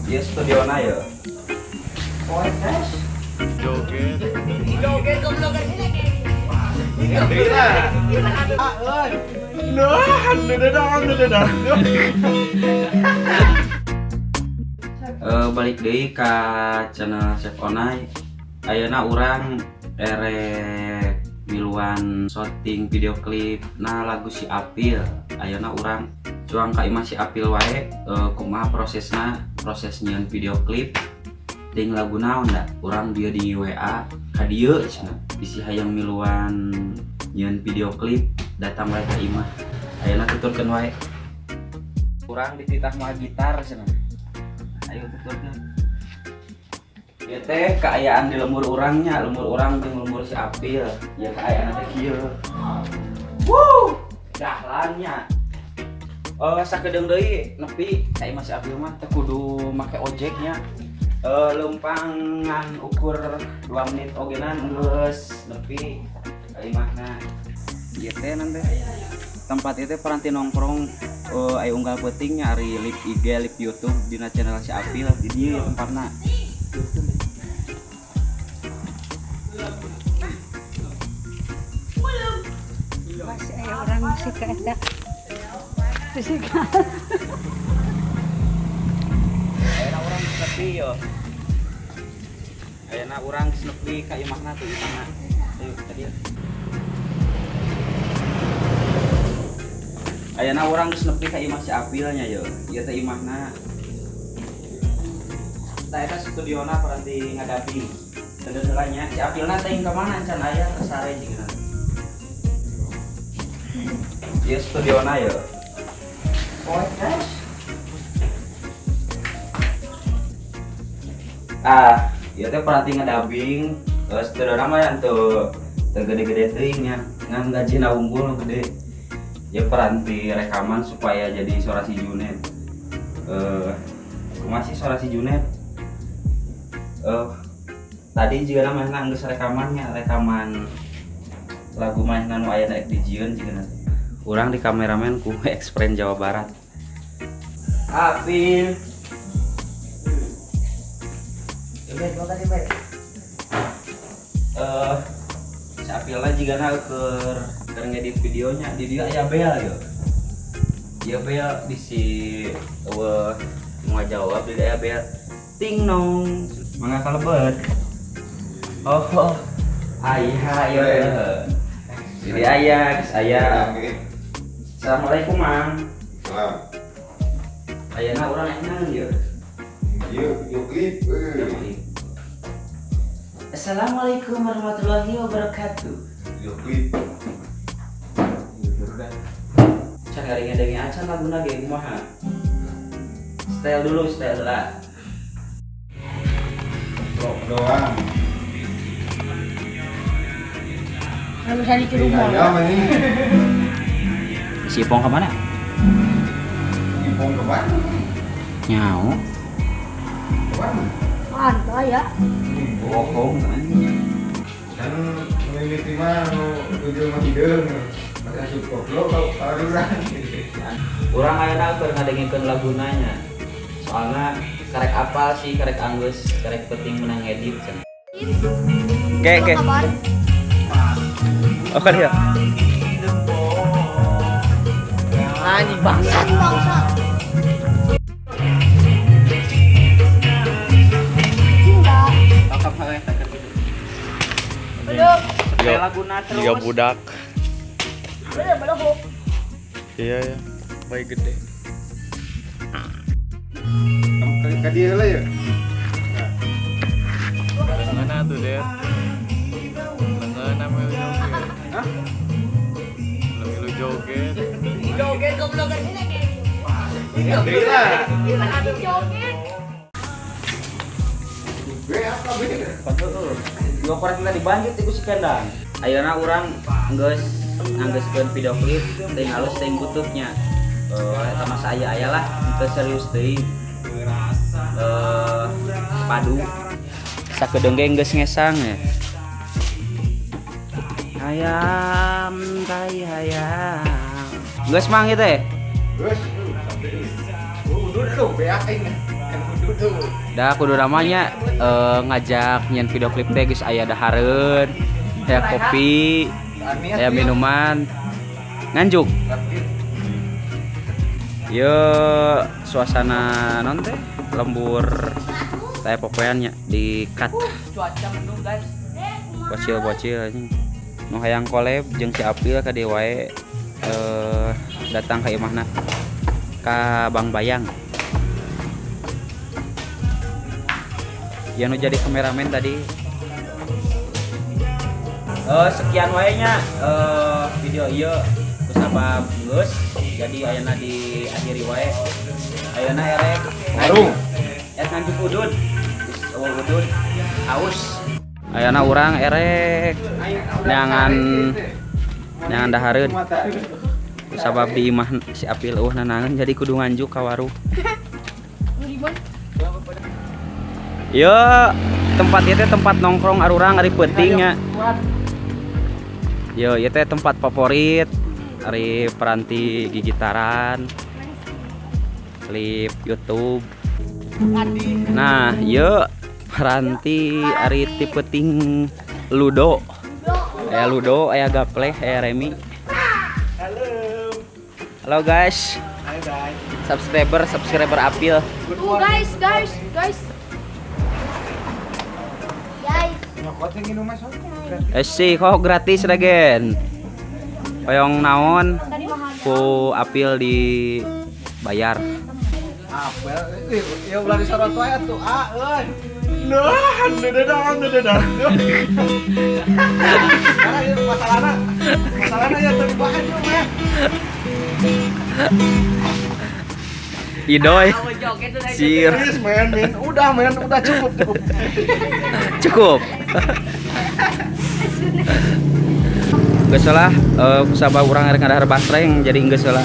Ieu studiona ye. Podcast. Joget. Joget goblok. Balik deui ka channel Chef Onai. Ayeuna urang erek miluan shooting video klip na lagu si Apil. Ayeuna urang cuang ka imah si Apil wae, kumaha prosesna, proses nyieun video klip ting lagu naon da. Urang dia di WA ka dieu cenah. Bisi hayang miluan nyieun video klip datang wae ka imah. Ayeuna tuturkeun wae. Urang dititah mah gitar cenah. Ayo tuturkeun. Ya teh kaayaan di lembur urangnya, lembur urang jeung lembur si Apil. Ya kaayaan teh kieu. Wuh, dahlannya. Oh, sakedeung deui nepi ka imah si Apil mah teu kudu make ojeknya. Leumpangan ukur 2 menit ogenan geus nepi ka imahna. Ieu teh nanti tempat itu peranti nongkrong, aya unggal peuting ari live IG, live YouTube dina channel si Apil di dieu tempatna. Masih aya orang musik eta. Musik. Ayeuna urang geus nepi yo. Ayeuna urang geus nepi ka imahna tuh imahna. Ayo ka dieu. Ayeuna urang geus nepi ka imah si Apilnya yo. Ieu teh imahna. Tah eta studiona paranti ngadabing. Teu heula nya si Apilna teh ka mana can aya kesare jeung. Ieu studiona yo. Podcast. Ah, ieu teh paranti ngadabing. Studiona mah teu teu gede-gede teuing nya. Ngan gajina unggul nu gede. Ya peranti rekaman supaya jadi suara si Junet. Kumaha sih suara si Junet? Tadi juga namanya geus rekamannya, rekaman lagu manehna nu aya daek dijieun juga nanti. Urang di kameramen ku Expren Jawa Barat. Apil. Si Apilna jigana keur ngedit videonya di dieu aya bel yo. Ieu bel di si eueuh mau jawab di aya bel. Ting nong, mangga kalebet. Oh, aya ieu. Jadi aya, geus aya. Assalamualaikum, Mang. Salam. Ayeuna urang aya naon ieu? Ieu video klip euy. Assalamualaikum warahmatullahi wabarakatuh. Video klip. Can garing-garing acan laguna ge kumaha? Style dulu, style lah. Vlog doang. Kalau misalnya di rumah. Si Ipong kemana? Ipong kemana? Nyau. Kemana? Mantap ya. Bohong kan? Kan mimiti mah tujuh mah hideung. Masih asup goblok kalau urang. Urang ayeuna keur ngadengikeun laguna nya. Soalna karek apal sih, karek anggeus, karek penting menang edit cenah. Oke, oke. Oh kan ya. Anjing bangsat bangsat. Tangkap hawe takar gitu. Belum. Setel laguna terus. Tiga budak. Belum, belum. Iya ya. Bayi gede. Ka dieu heula ya. Lengeuna tuh, Der. Lengeuna melu joget. Hah? Melu joget. Joget goblok. Deui lah. Joget. Gue apa beda? Dua korek kita dibanjut iku si Kendang. Ayeuna urang geus nganggeuskeun video klip teuing halus teuing bututnya. Eta mah aya-aya lah, teu serius teuing. Padu. Sakedeung ge geus ngesang ya. Hayam tai hayam. Geus mang ieu teh. Geus. Udah dong, beak aing. Dah kudu namanya ngajak nyen video klip teh geus aya dahareun, aya kopi, aya minuman. Nganjuk. Yo suasana non teh lembur teh popoean nya di cut. Cuaca mendung, guys. Bocil-bocil anjing. Nu hayang collab jeung si Apil ka dieu wae datang ka imahna ka Bang Bayang. Ya nu jadi kameramen tadi. Sekian wae nya video ieu kusabab geus jadi ayeuna diakhiri wae. Ayeuna erek Warung. Erek nganjuk udud. Geus eueuh udud. Haus. Ayeuna urang erek neangan neangan dahareun. Sabab di imah si Apil eueuh nanangan jadi kudu nganjuk ka warung. Yo, tempat ieu teh tempat nongkrong arurang ari peuting nya. Yo, ieu teh tempat favorit ari peranti gigitaran, klip YouTube. Nah, yo peranti ari ti peuting ludo. Aya ludo, aya gapleh, aya remi. Halo guys. Hai guys. Subscriber, subscriber Apil. Tuh guys, guys, guys. Guys. Nyokot yang minum mas. Sih kok gratis lagi. Hoyong naon ku Apil dibayar. Apel, ya ulah disorot wae atuh, ah euy. Nah, dededan dededan. Karena ieu masalahna, masalahna ya teu dibahas ieu mah. Idoy. Sir. Please men, men, udah men, udah cukup cukup. Cukup. Geus lah, kusabab urang erek ngadahar basreng jadi geus lah.